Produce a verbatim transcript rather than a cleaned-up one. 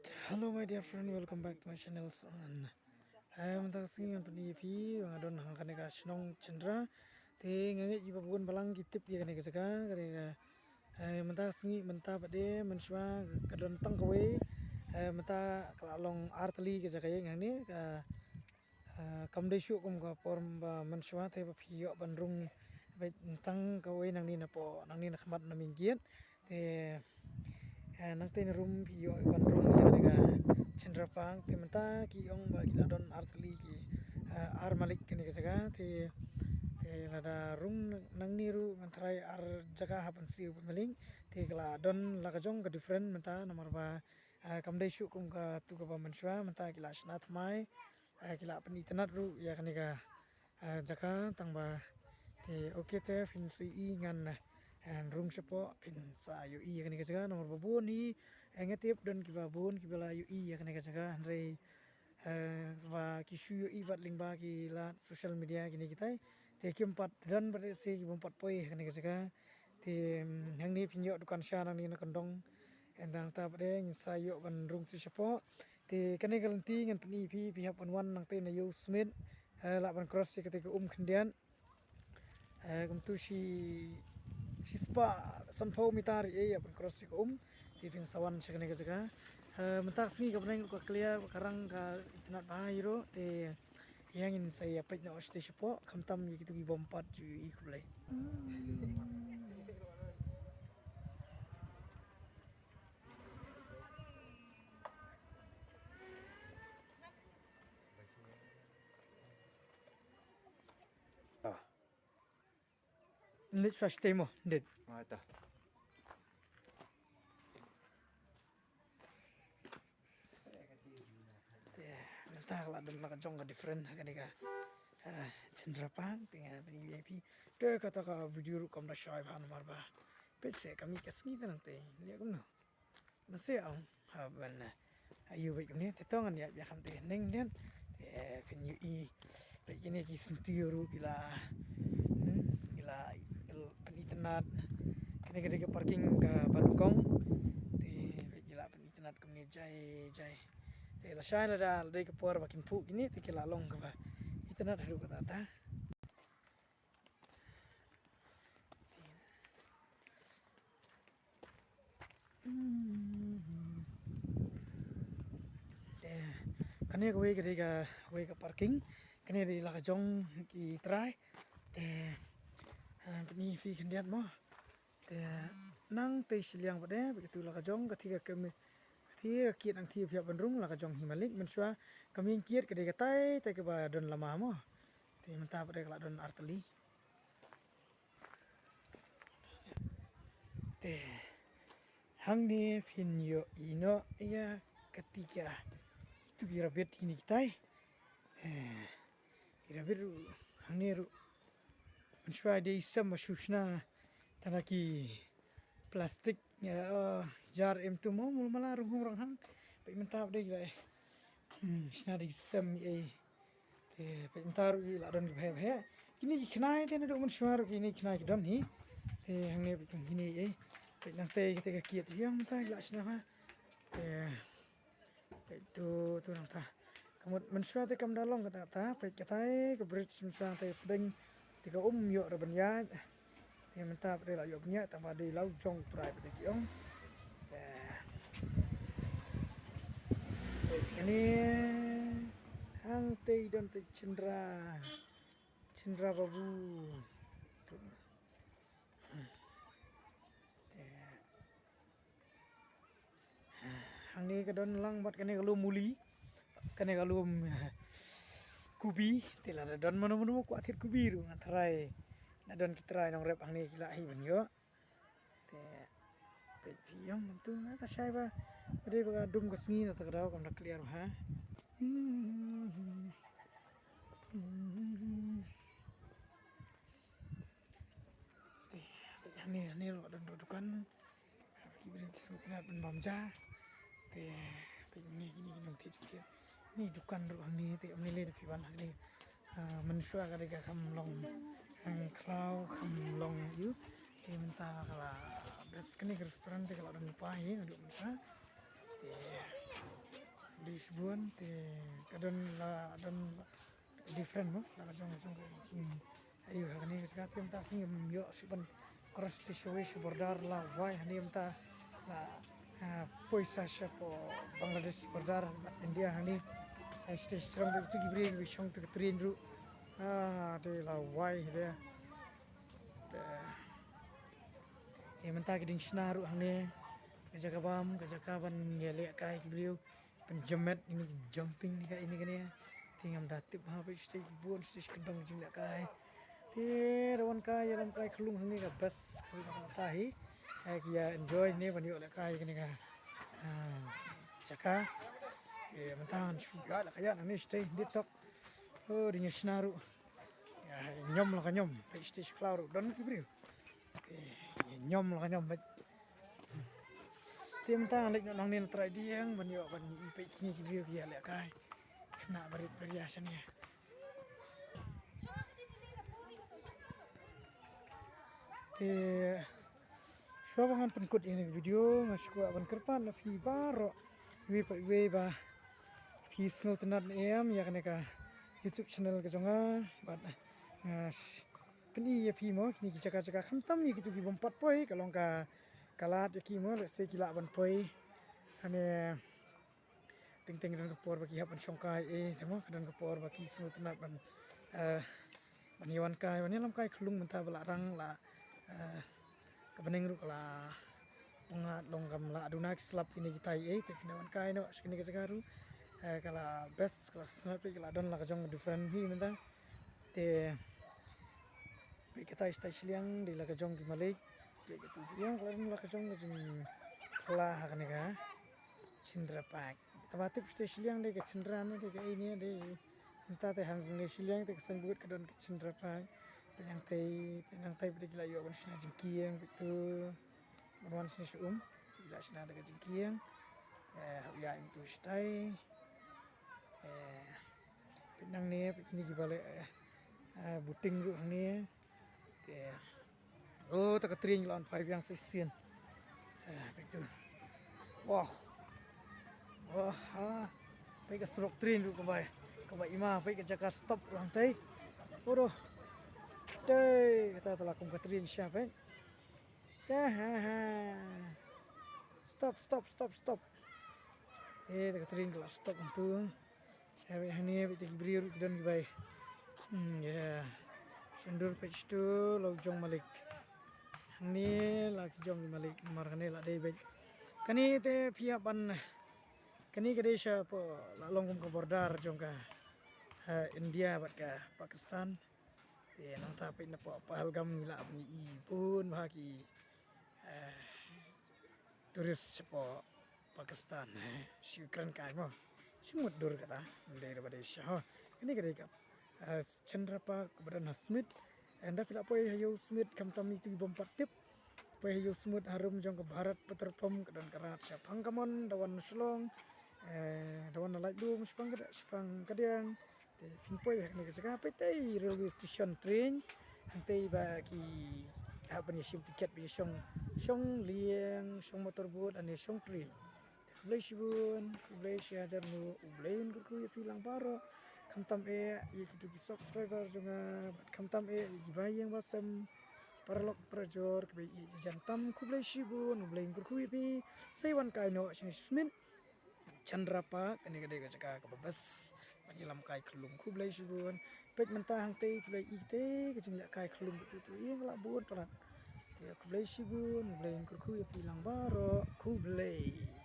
Hello my dear friend, welcome back to my channel. And eh, mynta ka sngi ngan pyni ïa phi ba nga don ha kane ka shnong Chandra. Te nga ngeit ba bun balang ki tip ïa kane ka jaka, kane ka eh, mynta ka sngi, mynta pat de mynshuwa ka don tang kawei. Eh, mynta ka la long ar tylli ka jaka ïa nga ne ka eh, kam dei shuh kum ka por ba mynshuwa te ba phi ïoh ban rung bad tang kawei nangne na pdeng, nangne na khmat na main gate. Te eh, nangta na rum phi ïoh ban rung ïa kane ka Chandra Park. Te mynta ki ong ba ki la don ar tylli ki eh, ar malik kane ka jaka. Te te lada rung nangne ruh ngan tharai ar jaka hap ban siew ban malik. Te ka la don la ka jong ka different mynta namar ba eh, kam dei shuh kum katu kaba mynshuwa, mynta ki la shna thymmai. Eh, ki la pynitynnad ruh ïa kane ka eh, jaka tang ba te okay te phin sa ïohi ngan eh, rung shapoh phin sa ïohi ïa kane ka jaka namar ba bun hi eh, nga tip don kiba bun kiba la ïohi ïa kane ka jaka hynrei eh, ba ki shu ïohi bad lyngba ki lad social media kine kitai. Te kim pat don bad se ki bym pat poi ïa kane ka jaka. Te mm, hangne phin ïoh dukan sha nangne na kyndong. Nangta pat de ngin sa ïoh ban rung sha shapoh. Te kane ka lynti ngan pyni phi, phi hap ban wan nangta na Ïew Smit. Eh, lah ban cross ïa kata ka um khyndiat. Eh, kumtu shi shi spah sanphew meter ïa ban cross ïa ka um. Te phin sa wan sha kane ka jaka. Eh, mynta ka sngi ka bneng ruh ka clear, ka rang ka itynnad bha ïa ruh. Te ïa ngin sa ïa peit noh shatei shapoh, khamtam ïa kitu ki bym pat ju ïohi khublei. Leit shuwa shatei mo, Dit. Ah, ta. Te mynta ka la don la ka jong ka different ha kane ka eh, Chandra Park, te ngan pyni ïa phi. Te kata ka video ruh kam da shai bha namar ba peit se ka mih ka sngi te nangta leh kumno. Nase ong ha ban eh, ayu bad kumne te to ngan ïa ïa kham te neng den. Te phin ïohi bad kine ki syntiew ruh ki la hmm, ki la pynitynnad. Kine ka dei ka parking ka ban kong. Te bad ki la pynitynnad kumne jai jai. Te lashai lada la dei ka por ba kin phuh kine te ki la long kaba itynnad haduh katta katta. Te kane kawei ka dei kawei ka parking. Kane dei la ka jong ki trai. Te eh, pyni phi khyndiat mo. Te nangtei shiliang pat de bad katu la ka jong ka thik ka kmie, ka thik ka kiad nangthie phi hap ban rung la ka jong hi malik mynshuwa. Ka main kiad ka dei katai tai kaba don lama mo. Te mynta pat de ka la don ar tylli. Te hangne phin ïohi noh ïa kata ka tu ki rabbit kine kitai. Eh, ki rabbit ruh hangne ruh. Mynshuwa dei sem ba shu shna tang da ki plastik ïa, eh, jar em tu mo mula mala rung hung rung hang. Peit mynta dei ki la eh. Hmm, shna dei sem ïa. Te peit mynta ruh ki la don ki bheh bheh. Kine ki khnai te naduh mynshuwa ruh kine ki khnai ki don hi. Te hangne peit kum kine eh. Peit nangtei kata ka kiad ïa mynta ki la shna ha. Te peit tu tu nangta. Ka mut mynshuwa te kam da long kata kata peit katai ka bridge mynshuwa te pdeng te ka um ïoh ruh ban ïaid. Te mynta pat de la ïoh ban ïaid tang ba dei la u jong u trai pat de ki ong. Te peit kane hangtei don te Chandra. Chandra Babu. Tu. Te hangne ka don lang bad kane ka lum muli. Kane ka lum, eh, kubi. Te lada don mano mano kwah thied kubi ruh nga tharai. Na don ki trai nongrep hangne ki la hi ban ïoh. Te peit phi ïong mynta nga ka shai ba. Ba dei ba ka dum ka sngi na ta ka daw kam da clear ha. Hmm. Te peit hangne, hangne ruh don dukan. Ki briew ki sngewtynnat ban bam ja. Te peit hangne kine ki nongthied thied. Ni dukan ruh hangne te hangne lei da phi wan hangne. Ah, mynshuwa ka dei ka kham long hang khlaw kham long ïu. Te mynta ka la best kane ka restaurant te ka la don lypa hi naduh mynta. Te Bun te ka don la don different mo la ka jong jong ka. Hmm. Ayu ha kane ka jaka te mynta sing ym ïoh shuh ban cross te shuh shuh border la wai hani mynta la, ah, poi sa sha po Bangladesh border bad India hani. Ai shuh te shuh ba tu ki briew ki shong te ka train ruh. Ah, te la wai hi de. Te, te mynta ki ding shna ruh hangne. Ka jaka bam, ka jaka ban ïalehkai ki briew. Pynjummet ini ki jumping ni ka ini kane. Te ngam da tip ha ba stage bun stage kyndong jinglehkai. Te da wan kai ïalam kai khlung hangne ka best ka ta hi. Ai ki ïa enjoy ne ban ïoh lehkai kane ka, ah, jaka. Te mynta ngan shu ïa lehkai ïa nang ni stage di tok. Oh, ding shna ruh. Ïa, ñiom la ka ñiom, peit stage khlaw ruh don ki briew. Ïa, ñiom la ka ñiom, peit. Te mynta ngan leit noh nangne na trai dieng ban ïoh ban ïohi peit kine ki briew ki ïalehkai. Khynnah barit baria shane. Te shuwa ba ngan pynkut ïa kane ka video nga shu kwah ban kyrpad na phi baroh. Iwei pa iwei ba phi sngewtynnat ne em ïa kane ka YouTube channel ka jong nga bad nga sh- pyni ïa phi mo kine ki jaka jaka khamtam ïa kitu ki bym pat poi ka long ka, ka lad ïa ki mo lehse ki lah ban poi. Kane teng teng ka don ka por ba ki hap ban shong kai eh te mo ka don ka por ba ki sngewtynnat ban, eh, ban ïa wan kai ban ïalam kai khlung mynta ba la rang la, eh, ka bneng ruh ka la pyngat long kam la duna ki slap kine ki tai eh te kine wan kai noh sha kine ka jaka ruh, eh, ka la best ka la sngewtynnat peit ka la don la ka jong different hi mynta. Te peit katai stai shiliang dei la ka jong ki malik. Peit katu shiliang ka la don la ka jong ka jong pla ha kane ka Chandra Park. Kaba tip stai shiliang dei ka Chandra ne dei ka ei ne dei. Mynta te hang ne shiliang te ka sang buit ka don ka Chandra Park. Te nang tai te nang tai peit ki la ïoh ban shna jingkieng peit tu. Ban wan shna sha um. Ki la shna da ka jingkieng. Eh, hap ïa im tu stai. Eh, peit nangne peit kine ki ba leh, eh, eh, buting ruh hangne. Te. Oh, ta ka tring la on phai biang sa sien. Eh, peit tu. Wah. Wah, ha. Peit ka surok tring ruh ka bai. Ka bai ima peit ka jaka stop ruh hangtai. Aduh. Te kata ta la kum ka tring sha peit. Te ha ha. Stop, stop, stop, stop. Eh, ta ka tring ka la stop tu. Hei, hangne peit ki briew ruh ki don ki bai. Hmm, ïa. Shon dur peit tu la u jong malik. Hangne la ki jong ki malik namar kane la dei beit. Kane te phi hap ban kane ka dei sha po la long kum ka border jong ka, eh, India bad ka Pakistan. Te nangta peit na po Pahalgam ngi la ban i bun bha ki, eh, tourist sha po Pakistan, eh, shu kren kai mo. Shu mut dur kata, ndei da ba dei sha ho. Kane ka dei ka, eh, Chandra Park ba don ha Smit. Ynda phi la poi ha ïew Smit khamtam itu ki bym pat tip. Poi ha ïew Smit harum jong ka Bharat Petrol Pump ka don ka rat shaphang kamon da wan na Shillong. Eh, da wan na Laitlum shaphang ka, shaphang kadiang. Te phin poi ha kane ka jaka peit tei railway station train. Hangtei ba ki hap ban ïa shim tiket ba ïa shong, shong lieng, shong motor boat, lane shong train. Te khublei shibun, khublei shihajar nguh, U Blei un kyrkhu ïa phi lang baroh. Khamtam eh ïa kitu ki subscriber jong nga, bad khamtam eh ïa ki ba ïeng ba sem, ki paralok parajor, ki ba ïeit jan tam, khublei shibun, U Blei un kyrkhu ïa phi. Sa wan kai noh sha Smit. Chandra Park, kane ka dei ka jaka kaba best ban ïalam kai khlung, khublei shibun. Peit mynta hangtei phi la i te ka jingleh kai khlung katu tu ïa ka la bun palat. Te khublei shibun, U Blei un kyrkhu ïa phi lang baroh, khublei.